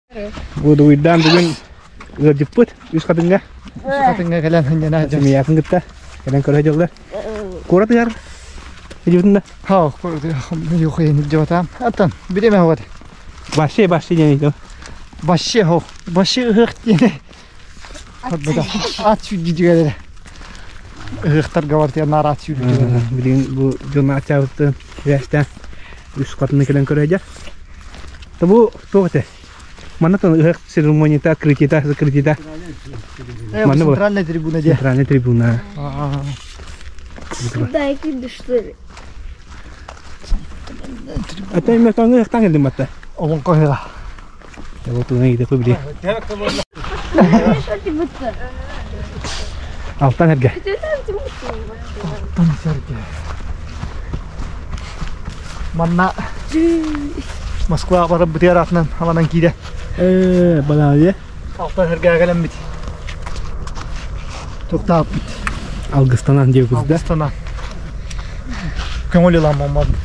Бу дугуйдаан бүгүн ыалдьыппыт Үс Хатыҥҥа. Үс Хатыҥҥа кэлэн сынньана Семьятын кытта кэлэн көрө дьыллар. Куорат ыһар илдьибитин да? Хаа, куорат юхайын илдьибатаам. Аттан бириэмэ хоҕат. Вообще, вообще диэн ыйдым. Вообще хо. Вообще ыһыах диэн. Ат сүүрдүдүгэлэрэ. Ыһыахтарга бартыйан наар ат сүүрдүдүгэлэрэ. Билигин бу дьон ачаабыттан сибээстээн Үс Хатыҥҥа кэлэн көрө дьар. Бу туох этэ? Манна ыһыах церемонията, открытиета, закрытиета. Манна центральная трибуна дии. Центральная трибуна. Куда киирди что ли? Ата иммекаҥы ыһыахтаан кэлдим батта. Олоҥхо ыһыаҕа. Вот туна иде били. Алтан эргэ. Алтан сэргэ. Манна Москва барар атынан аманан киирэ. Э, балаайа. Алтан сэргэ кэлэммит. Туктааппыт. Алгыстанан диэбит да. Алгыстанан. Көҥүл ыламман барбыт.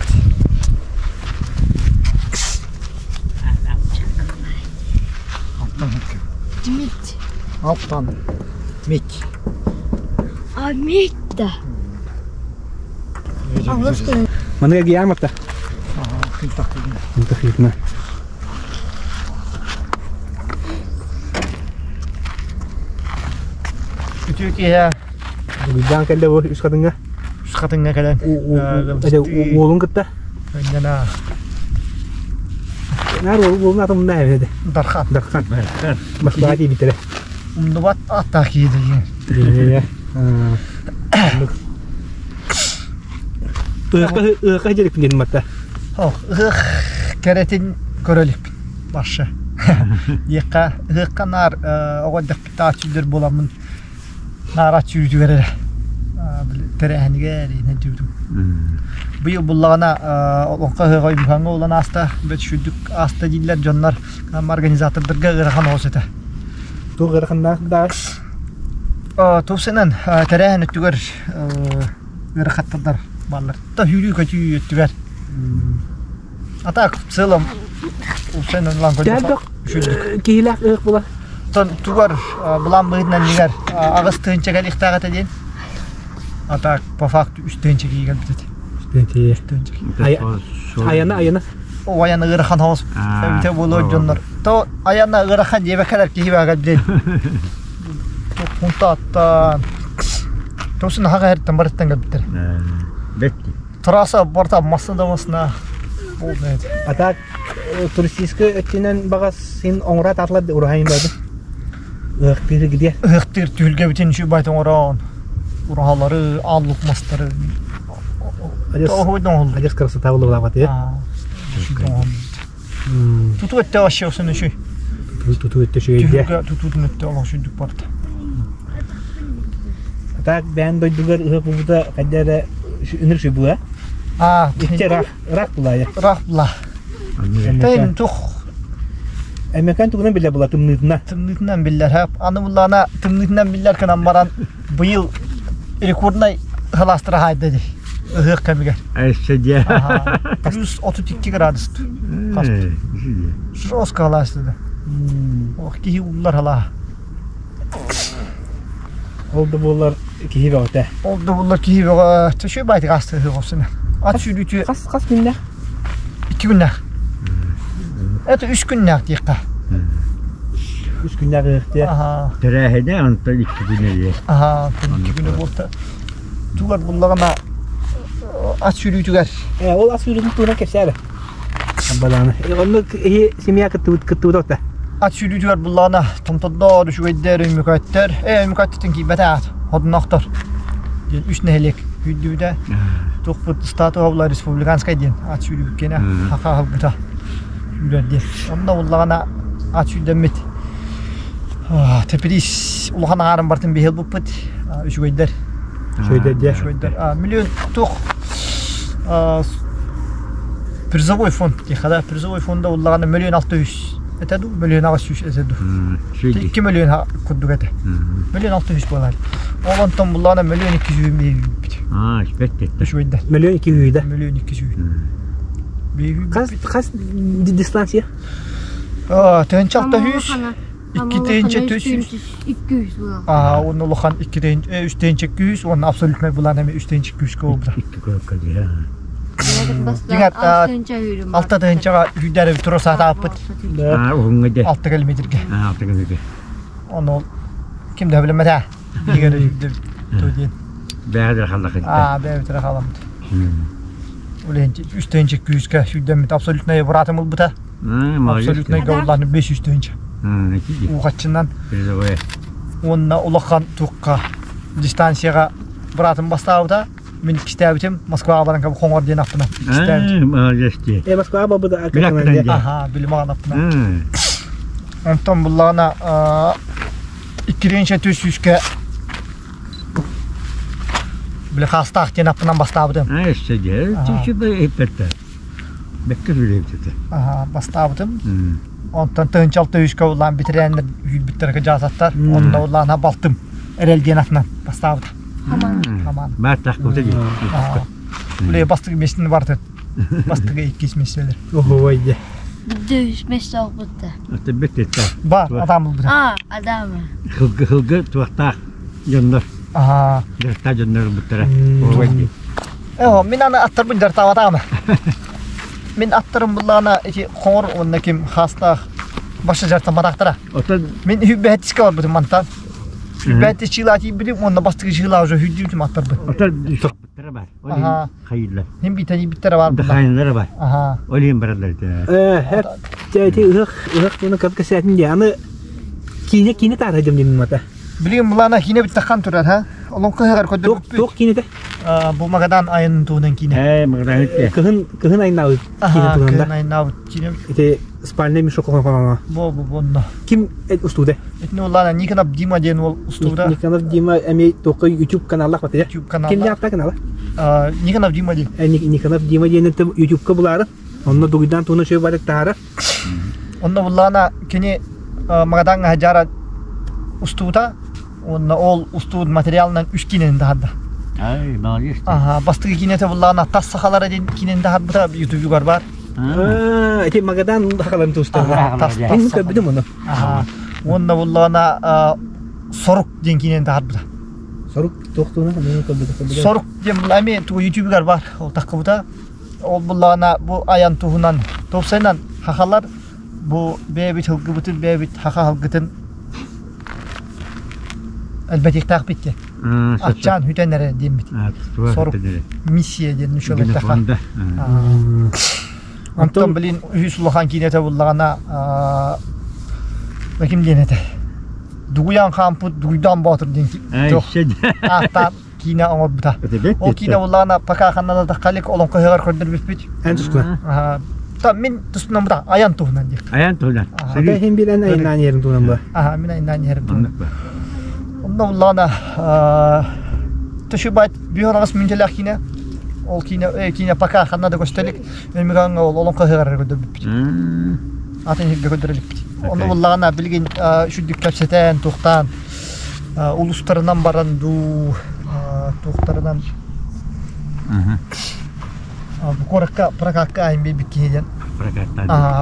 Алтан сэргэ. Медь. Алтан. Медь. А медь-то? Маныга гиамата. Күн Үтүө киэһэ. Дугуйдаан кэллэ бу Үс Хатыҥҥа. Үс Хатыҥҥа кэлэн. Уолун кытта. Өннена. Наар уолун атын умна эбит. Дархан. Дархан. Москваҕа тиийбиттэрэ. Умнубат аттаах киһи диэн. Ыһыахха дьэрикпин диэн матта. Ыһыах кэрэтин көрө иликпин барша. Диэххэ ыһыахха наар оҕо эрдэхпиттэн аат сүүрдэр буоламмын наар ат сүүрүүтүгэр эрэ тэрээһинигэр иһинэн түбүтүм. Быйыл буллаҕына олоҥхо ыһыаҕа Уйбухаҥҥа буолан ааста, бэт үчүгдүк ааста дииллэр дьоннор организатордарга ыарахан оҕус этэ. Туох ыараханнаах даа? Тупсанан тэрээһин өттүгэр ыарахаттардар бааллар. Та сүүрүү-көтүү өттүгэр. А так, в целом, упсайынан ылан көрдөххө киһилээх ыһыах була. Тон тугар былаан быһыытынан нигэр 8 тыһыынча кэлиэхтээх этэ диэн. А так, по факту 3 тыһыынча киһи кэлбит этэ. 3 тыһыынча. Айана, айана. О, айана ыарахан соҕус. Эбитэ буолуо дьоннор. То айана ыарахан диэбэккэлэр киһи баҕа билэн. Пунктааттан Тосун хаҕа эртэн барыттан кэлбиттэр. Бетти. Трасса барта массына да массына А так туристическай өттүнэн баҕас син оҥоро татлар ураһайын барды. Ыһыктыыр где? Ыһыктыыр түһүлгэбитин үчүгэй оҥорон ураһалары, ааллык мастары. Адьас красота буолуохтаах этэ. Тутуу өттө вообще охсон үчүй. Тутуу өттө үчүгэй Тутуутун өттө олох үчүйдүк барда. Так бэйэн дойдугар ыһыах буолбута хайда эрэ үнүр үчүй була. Аа, Икки ыраах, ыраах булаайа. Ыраах була. Тэн тух Эмекан тугунан биллэр була тымныытына. Тымныытынан биллэр. Аны буллаана тымныытынан биллэр гынан баран быйыл рекорднай халаастара хаайда дии ыһыах кэмигэр. Өссө дьэ. Плюс 32 градус. Жестко халаастыда. Ох киһи уллар халаа. Ол да буоллар киһи бөҕөтө. Ол да буоллар киһи бөҕө. Төшө байтык асты ыһыах осуна. Ат сүүрүүтү Хас хас күннээх? 2 күннээх. Это 3 күннээх диэххэ. 3 күннээх ыһыахтыа. Аха. Тэрээһинэ онтон 2 күн элиэ. Аха, 2 күнү буолта. Тугар буллаҕына ат сүүрүүтүгэр. Э, ол ат сүүрүүтүн туһунан кэпсээ эрэ. Абалааны. Онно киһи семья кыттыбыт кыттыбыт отта. Ат сүүрүүтүгэр буллаҕына томтордоор, үчүгэйдэр, өймөкөөттөр, э өймөкөөттүн киирбэтэ аат, ходунохтор диэн үс нэһилиэк сүүрдүбүтэ. Туохпут статуһа була республиканскай диэн ат сүүрүүккэнэ хаха аһылбыта сүүрэр диэн. Онно буллаҕына ат сүүрдэммит. Тэпириис улахан аҥаарын бартын биһил буппут үчүгэйдэр. Үчүгэйдэр диэ. Үчүгэйдэр. Миллион туох призовой фонд диэхэ да призовой фонда уллаҕына миллион 600 этэ дуу, миллион 800 этэ дуу. 2 миллион курдук этэ. Миллион 600 буолар. Ол онтон буллаҕына миллион 200 биһиги Аа, испэт Үчүгэйдэр. Миллион 200 да. Миллион 200. Хас хас дистанция? Тыһынча 600, 2 тыһынча 400. 200 була. Аа, уонна улахан 2 тыһынча 3 тыһынча 200 уонна абсолютнай булан эми 3 тыһынча 200 буолбута. Икки көрөккө дии. Дьиҥэр, 6 тыһынчаҕа үүдэри тура саатааппыт. Аа, уһуҥҥа дьэ. 6 километрге. Аа, 6 километр. Ону ким да билэмэтэ. Биһиги үүдэр то диэн. Бэйэ халлахыт. Аа, бэйэ халаммыт. Улен 3 тыһынча 200-ке сүүрдэммит абсолютнай быраатым ылбыта. Аа, молодец. Абсолютнай гауллааны 500 тыһынча. Аа, ити. Уухаччынан Призовой. уонна улахан туохха дистанцияҕа быраатым бастаабыта. Мин иккистээбитим Москваҕа баран хоҥор диэн аппынан иккистээбитим. Аа, молодец дии. Э, Москва бабыда Билаккынан дии. Аха, билимаҕан аппынан. Аа. Онтон буллаҕына 2 тыһынча 400-кэ били хаастаах диэн аппынан бастаабытым. Аа, өссө дии. Чүчү эппеттер. Бэккэ сүрээбит Аха, бастаабытым. Онтон 1600-кэ улаан бэтэрээннэр үүрбүттэр кыдьаататтар. Онно улаана балтым Эрэл диэн атынан бастаабыта. Хамаан. Бааттаах кута дии. Били бастыгы местини бартын. Бастыгы иккис местелер. Ого, дьэ. Бидде үс месте албытта. Аты бэт Бар, адам булбута. А, Адама. Хылгы хылгы туохтаах дьоннор. Аха. Дьарыктаах дьоннор буттара. Ой дии. Эho, мин аны аттарбын дьартаабатаҕына. Мин аттарым буллаҕына ити хоҥор уонна ким хаастаах башы дьартамматахтара. Отон Мин үбэһэтискэ барбытым мантан. Үбэһэтис чыылаа тиийбитим уонна бастакы чыылаа уже хүддүүтүм аттарбын. отон сохпуттара бар. Ол Аха. хайыллар. Хим биитэн биттэрэ бар була. Хайыннара бар. Аха. Ол иһин бараллар этэ. Э, хеп, ити ыһык, ыһык туна кап кэсээтин дии. Аны киинэ киинэ таара дьом дим мата. Билигин булаана киинэ бүттаххан турар ха. Олоҥхо ыһыгар Туох көрдөрбүппүт. туох киинэтэ? Бу Магадан айанын туһунан киинэ. Ээ, Магадан этэ. Кыһын кыһын айнаабыт киинэ Аха, туһунан кыһын да. айнаабыт киинэ. Ити спальный мешок хоҥоҥо. Бу бу бу Ким устууда? Итини улаана Никонов Дима диэн уол устууда. Никонов Дима эми туохха YouTube каналлах бата. YouTube Ким каналла. ааттаа канала? Никонов Дима диэн. Никонов Дима диэн YouTube-ка булаары. Онно дугуйдаан туһунан шөй барык таһара. Онно буллаана кини Магадаҥҥа садьаара устуута уонна ол устуут материалынан үс киинэни таһарда. Ай, молодец. Аха, бастакы киинэтэ буллаана тас сахалара диэн киинэни таһарбыта ютубугар бар. Аа, ити Магадан хахаларын туустар. Аха, тас Мин тас көрбүтүм ону. Аха. Уонна буллаана Сорук диэн киинэни таһарбыта. Сорук туох туһунан мин көрбүтүм. Сорук диэн була эми тугу ютубугар бар. Ол таххыбыта. Ол буллаана бу айан туһунан тупсайынан хахалар бу бэйэбит һылгыбытын бэйэбит хаха һылгытын элбэтиэхтээх бит аччаан хүтэн эрэ диэммит сорук миссия диэн нучалаттаха онтон блин үһүс улахан киинэтэ буллаҕына ким диэн этэ дугуйан хаампыт дугуйдаан боотур диэн ааттаан киинэ оҥорбута. Ол киинэ буллаҕына пока ханна да таххалик олоҥхо ыһыаҕар көрдөрбүппүт. Эн тускуна. Та мин туспунан бута айан туһунан диэх. Айан туһунан. Ата иһин билэн айаннаан иһэрин туһунан ба. Аха, мин айаннаан иһэрим туһунан. Онно буллаҕына Төшүбайт бүһөн аҕыс мүнтэлээх киинэ. Ол киинэ киинэ пока ханна да көстө илик. Өмүгәҥҥэ ол олоҥхо ыһыаҕар көрдөрбүппүт. Атын иһиргэ көрдөрө иликпит. Онно буллаҕына билигин сүрдүк кэпсэтэн, туохтаан улустарынан баран дуу туохтарынан бу куоракка прокакка айын биэрбит киһи диэн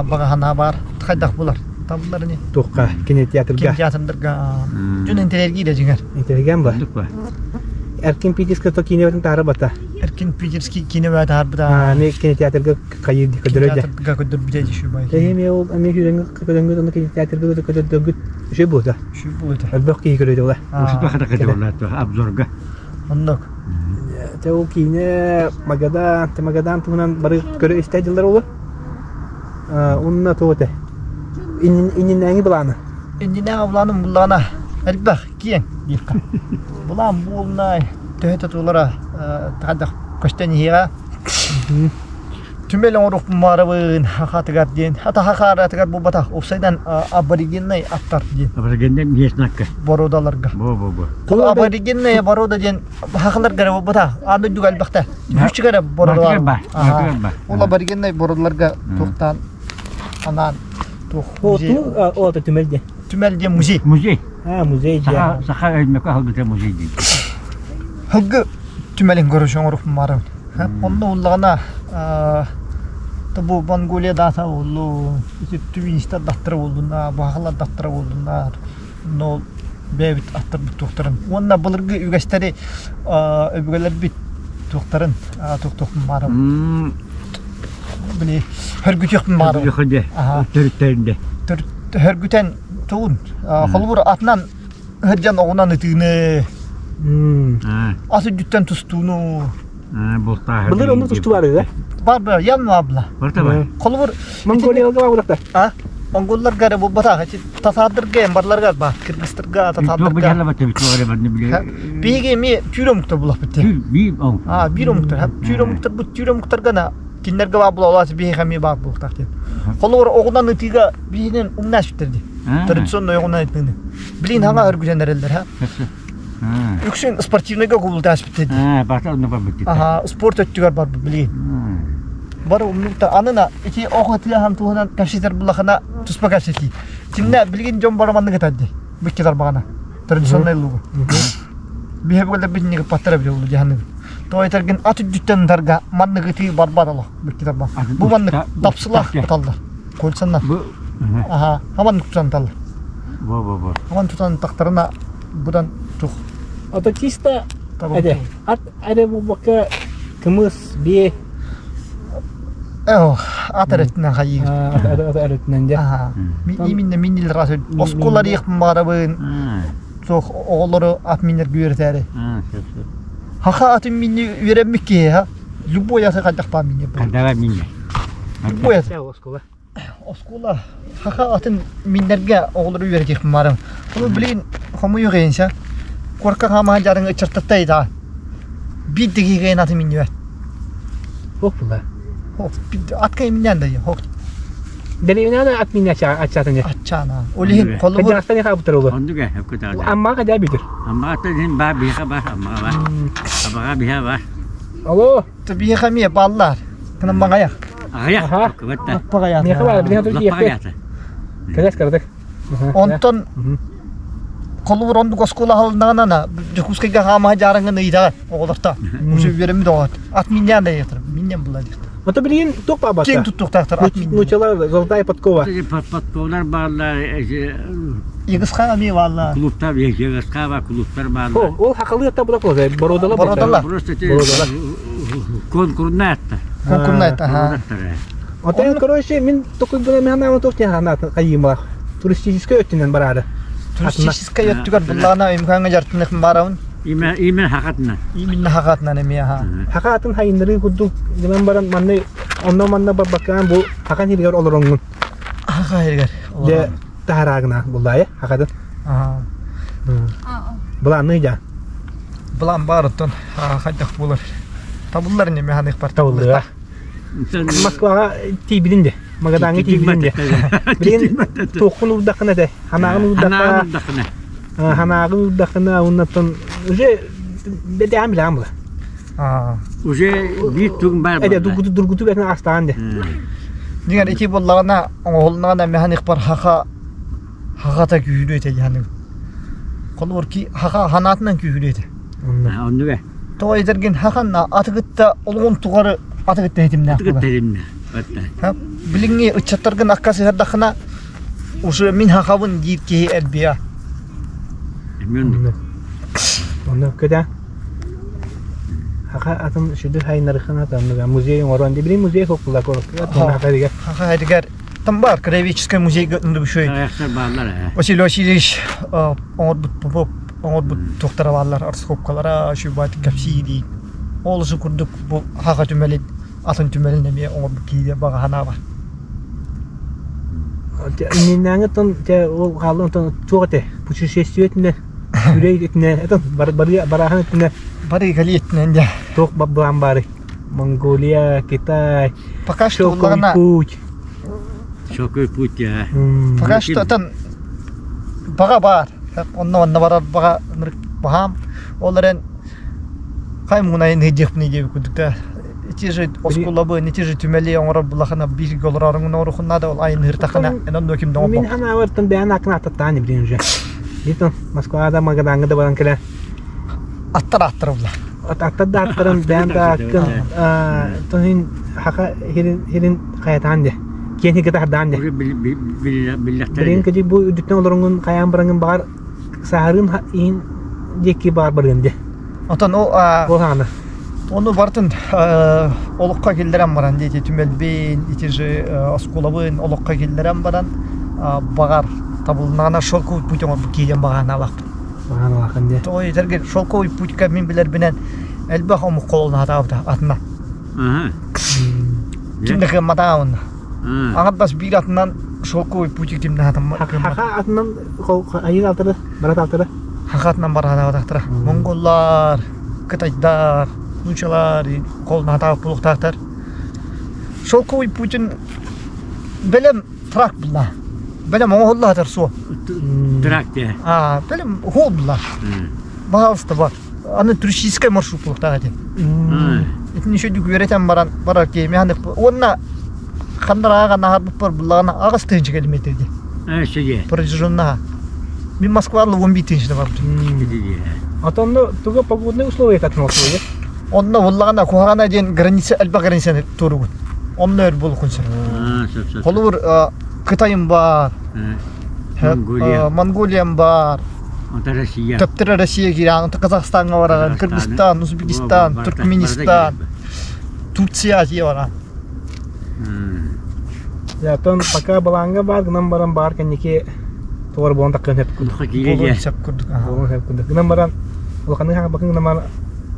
баҕа санаа баар хайдах булар табыллар ини Туохха кинотеатрга кинотеатрдарга дьон интэрэргиирэ дьиҥэр интэргэн ба Эркин Питерскэ то киинэбэтин таһара бата Эркин Питерский киинэбэ таһарбыта аны кинотеатрга хайыр көдөрө дьэ кинотеатрга көдөрбүтэ дьүшүбай Эми ол эми хүреңге көдөнгө онно кинотеатрга көдөрдөгүт үчүгэй буолта Үчүгэй буолта Элбэх киһи көрөйдө була. Усупа хата буолла обзорга. Оннук. Те ол киинэ Магадан, те Магадан туһунан бары көрө истэ дьыллар олу. Унна туох этэ? Иннинээҥи былааны. Иннинээҥи былааным буллаҕына элбэх, киэҥ диэххэ. Былаан буолунай төһө тутулара хайдах көстөн иһиэҕэ. Түмэл оҥоруохпун баарабын хахатыгар диэн хата хахааратыгар буолбатах уопсайынан аборигеннай аттар диэн Аборигеннай местнакка боруодаларга бо бо бо Ол аборигенная порода диэн хахаларга эрэ буолбатах аан дойдуга элбэхтэ үчүгэй эрэ породалар бар ол аборигеннай породаларга туохтаан анаан туох музей о түмэл диэн түмэл диэн музей музей а музей диэн саха өймөкө һылгыта музей диэн һылгы түмэлин көрүш оҥоруохпун баарабын Онно уллаҕына Бу Монголия даата буоллун, ити тувинистар даттара буоллуннар, баһалар даттара буоллуннар, но бэйэбит аттарбыт туохтарын уонна былыргы үгэстэри өбүгэлэрбит туохтарын туохтуохпун баарым били хөргүтүөхпүн баарым Төрүттэринде. Хөргүтэн тугун холобур атынан сылдьан оҕунан ытыыны ас үрдүттэн тустууну Былыр онно тустуу баар да? Бар бар, явно баар. Холобур Монголияга баар А? Монголларга эрэ буолбатах, татаардырга барларга баар, кыргызтарга, татаардырга. Биһиги эмиэ түүр омуктар булахпыт дии. А, биир омуктар. Түүр омуктар бу түүр омуктарга на кинилэргэ баар буолалаат биһиэхэ эмиэ баар буолуохтаах диэн. Холобур оҕунан ытыыга биһинэн умнаа сүттэр дии. Традиционный оҕунан ытыыны. Билин хаҥа өргүтэн эрэллэр ха. Үксүн спортивныйга кубулутааспыт дии. Аха, спорт өттүгэр барбыт билигин. Бары умнубута. Анына ити ох ытыахан туһунан кэпсэтэр буллахына туспа кэпсэтии. Тимнэ билигин дьон бары маннык ытар дии. Бүкке тарбаҕана. Традиционный лугу. Биһэ буолар битинник паттара биле улу дьаһаныгы. То этэргин ат үрдүттэн ытарга маннык ытыы барбат олох бүкке тарба. Бу маннык тапсылах ыталлар. Кольцанна. Аха, хаман тутан ыталлар. Бо-бо-бо. Хаман тутан тахтарына будан тух. Ото чисто эде ат эрэ буолбакка кымыс биэ Ох, ат эрэтинэн хайыы. Ат эрэтинэн дьэ. Именно миннил рас оскуолар иэхпин баарабын. Суох оҕолору ат миннерге үөрэтээри. Хаха атын минни үөрэммит киһи ха. Любой аты хайдахтаан минне. Хайдаҕа минне. Любой аты. Оскуола. Оскуола хаха атын миннерге оҕолору үөрэтиэхпин баарым. Ону билигин хомуйуох иһинсэ. Куорка хаамаһа дьарыҥ ыччаттаттай да. Биир да киһи атын миннибэт. Хох була. Хох атка иминнээн да хох. Дэриэбинэҕэ ат миннэ аччаатын дьэ. Аччаана. Ол иһин холобур Кадьаастан хаабыттар олор. Оннук ээ, өккөтөҕө. Аммаҕа кадьаа бүтүр. Аммаҕа иһин баар, биһиэхэ баар, аммаҕа баар. Абаҕа биһиэхэ баар. Алло. Биһиэхэ эмиэ бааллар. Кынан маҕайах. Аҕыйах. Аха. Кыбатта. Лаппаҕайаата. Миэхэ баар, билиҥ атыр Лаппаҕайаата. Кэлэс кыратык. Онтон холобур оннук оскуола аһылыннаҕына Дьокуускайга хаамаһа дьаарыҥҥын ыйдаҕа оҕолорто. Уже үөрэммит оҕо. Ат минньээн да ыйытар. Минньэн була диэхтэр. Ото билигин туох баабата? Киэҥ туттуохтаахтар ат минньэн. Нуучалар золотая подкова. Подковалар бааллар. Егысха эмиэ бааллар. Клубтар, Егысха бар, клубтар бааллар. Ол хакалыы атта була Бородала Бородала. Просто конкурнай атта. Конкурнай атта, аха. Отон, короче, мин токуйбуна мен ханаама туох диэн ханаатын хайыымалаах. Туристическай өттүнэн бараары. Туристическай өттүгэр буллаҕына Өймөкөөҥҥө дьарыктаныахпын баарабын. Именно хахатынан. Именно хахатынан эмиэ аха. Хахатын хайыннарыы курдук гынан баран манна онно манна барбаккаан бу хахан сиригэр олороҥҥун. Хаха сиригэр. Дьэ таһараагына буллаайа хахатын. Аха. Былаанныы дьа. Былаан баар оттон хайдах буолар. Табыллар не механик бар. Табыллыа. Москваҕа тиийбитин де. Магадаҥҥа тиийбитин де. Билигин туоххун уурдаххына этэ. Ханаҕын уурдахха. Ханаҕын уурдаххына уоннаттан уже бэтээн билэҕин була. Уже биир тугун баар Эде дургуту дургуту бэтин астаан де. Дигэр ити буоллаҕына оҥоһулнаҕына механик бар хаха хахата күүһүрүө этэ дьаһаныгын. Холобур ки хаха ханаатынан күүһүрүө этэ. Оннуга. Тоҕо этэргин хаханна аты кытта олоҕун тухары аты кытта ситимнээх Аты кытта ситимнээх. Билиҥҥи ыччаттаргын акка сыһардаххына уже мин хахабын диир киһи элбиэ. Эмиэ Онно көтө Хаха атын сүдү хайнарыхын атын музей оҥорон билин музей хоккула корокка хаха Хаха эригэр Там бар краеведческай музейга ындыбышой Василий Васильевич оҥорбут Попов оҥорбут туохтара бааллар раскопкалара шубат кэпсии Ол ушу курдук бу хаха түмэлин атын түмэлин эмиэ оҥорбут киһигэ баҕа санаа бар. Иннинээҥи тон те ол хааллын тон туох этэ путешествие этинэ үрэй этинэ этон барааһын этинэ бары кали этинэн дьэ туох былаан баары Монголия, Китай, Пока что Шелковый путь. Шелковый путь, я. Пока что там баҕа баар. Онно онно барар баҕа баһаам. Ол эрэн хай муҥунайын ыйдыахпын диэбит курдук да. Ити же оскуолабы, ити же түмэли оҥорор булахына бииргэ олороруҥун оҥоруохун наада ол айын ыһыртахына эн онно ким да Мин ханаабартан бэйэн акын аттаттаан ибрин уже. Битон Москвада Магадаҥҥа да баран кэлэн аттар аттар була. Аттар да аттарын бэйэм да аккын тоһин хака хирин хирин хайатаан де. Киэн хигата хардаан де. Билин кэдик бу үрдүттэн олоруҥун хайаан бараҥын баҕар саһарын иһин диэки баар барыан де. Отон ол Ол хаана. Ону бартын олоххо киллэрэн баран диэти түмэлбин, ити же оскуолабын олоххо киллэрэн баран баҕар табыллаҕына шелковый путь оҥорбут киһи баҕанаалаахпын. Баҕанаалааххын диэ. Тоҕо этэргэ шелковый путька мин билэрбинэн элбэх омук холонаатаабыта атына. Ким да кыамматаҕа Аҥардас биир атынан шелковый путик ким да Хаха атынан айыы алтары, барат алтары. Хаха атынан бараатаабатахтара. Монголлар, кытайдар, нуучалар холонаатаабыт буолуохтаахтар. Шелковый Путин бэлэм трак булла. Бэлэм оҥоһуллаатар суо. Трак дии. Аа, бэлэм хол булла. Пожалуйста, бар. Аны туристическай маршрут буолуохтаах этэ. Итини үчүгдүк үөрэтэн баран барар киһи миэхэ уонна ханна ааҕан аһарбыппар буллаҕына 8 тыһыынча километр дии. Ээ, Протяженнаһа. Мин Москваҕа 11 тыһыынча барбытым. Отонно туга погодные условия как условия? Онно буллаҕына куһаҕана диэн граница элбэх границаны туоругун. Онно өр буолукун сөп. Холобур Кытайым баар, Монголия. Монголиям баар, Онто Россия. Төптөрө Россия киирэн, онто Казахстаҥҥа бараҕын, Кыргызстан, Узбекистан, Туркменистан, Турция Азия бараҕын. Оттон пока балаанга баар гынан баран баар кэнники тугар буолан таккын сөп курдук. Буолуон сөп курдук. Буолуон сөп курдук. Гынан баран улаханнык хаҥаппаккын гынан баран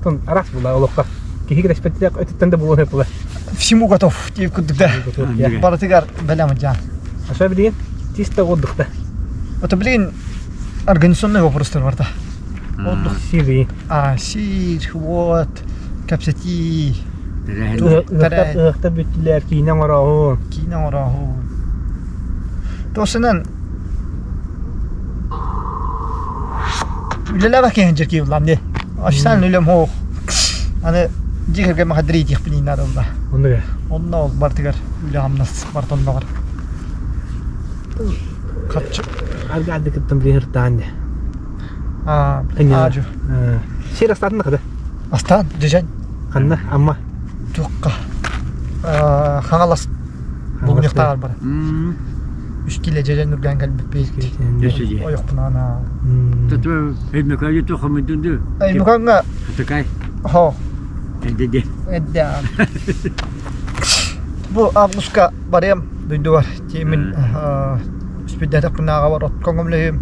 тон араас буолла олоххо. Киһи кэтэспэттэх өттүттэн да буолуон сөп буолар. Всему готов диир курдук да. Барытыгар бэлэм дьаан. А билигин чисто отдыхта. Это билигин организационный вопростар барда. Отдых сири. А, сир, вот, кэпсэтии. Ыһыахтар бүттүлэр, киинэ оҥороһун. Киинэ оҥороһун. Тосынан үлэлээбэт киһи дьэ киһи дии. Официально үлэм суох. Аны дьиэ кэргэммэ хадыр иитиэхпин наада буолла. Оннук Онно ол бартыгар үлэ-хамнас барыта онноҕор. Харчы. Арга арды кыттан билин ыртаан дьэ. Аа, аажу. Сир астаатын да кыда. Астаан, дьэжэн. Ханна, Амма. Туохха. Хаҥалас Булгунньахтааҕар бара. Үс киилэ дьэдьэн үргээн кэлбиппит. Ойохпунаана. Өймөкөөдү туохаммытын дуу? Өймөкөөҥҥө Хатакай. Хо. Эдде. Эдде. Бу августка барыам дойдубар. Тиэмин үспүддэтэхпинээҕэ бар от көҥөмлөһүм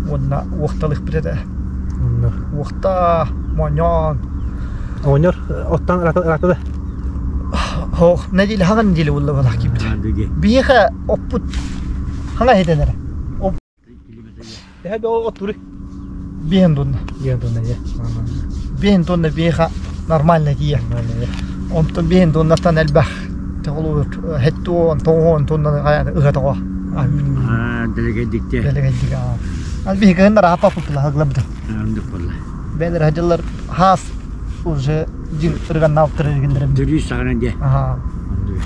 уонна уохталыхпыт этэ. Уохта, моонньоон. Оҕонньор оттон ырата да? Ох, нэдиэлэ хаҥа нэдиэлэ буолла балах киирбитэ. Биһиэхэ оппут хаҥа иһитэнэрэ. Төһө да оттуруй? Биэһин тонна. Биэһин тонна дьэ. Биэһин тонна биһиэхэ нормально тиийэр. Онтон биэһин тоннаттан элбэх. Холобур, хэттуон, тоҕуон тоннаны хайаан ыһа тоҕо. Дэлэгэйдикте. Дэлэгэйдик. Ал биһиги кыһыннар аһаппаппыт аһыглабыта. Оннук буолла. Бэйэлэр хадьыллар хаас уже дьиҥ ырыганнаабыттар эргиллэрин. Төрүү саҕана дьэ. Аха.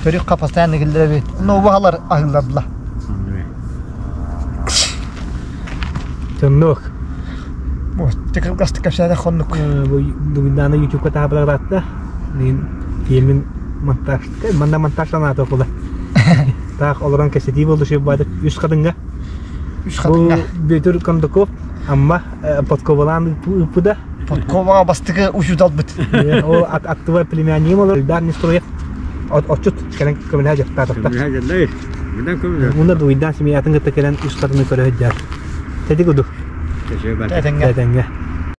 Төрүк постоянно киллэрэбит. Но убаһалар аһыыллардылар. Тоннук. Бу тыкылгастык кэпсээтэх хоннук. Бу дугундаана ютубка таабыларатта. Мин тиэмин монтаж манна монтаж санаата окула. Таах олорон кэсэтии болду шеббадык үс хатынга. Үс хатынга. Бу Бүөтүр Кондаков Амма подковалаан ыыппыта. Подковаҕа бастакы учууталбыт. Ол аттыбар племяннигым олор Эльдар Нестроев отчут кэлэн көмөлөһө дьахтаатахта. Муна дуйдаан семьятын кытта кэлэн үс хатыны көрө сылдьар. Тэти кудук. Тэтэҥҥэ. Тэтэҥҥэ.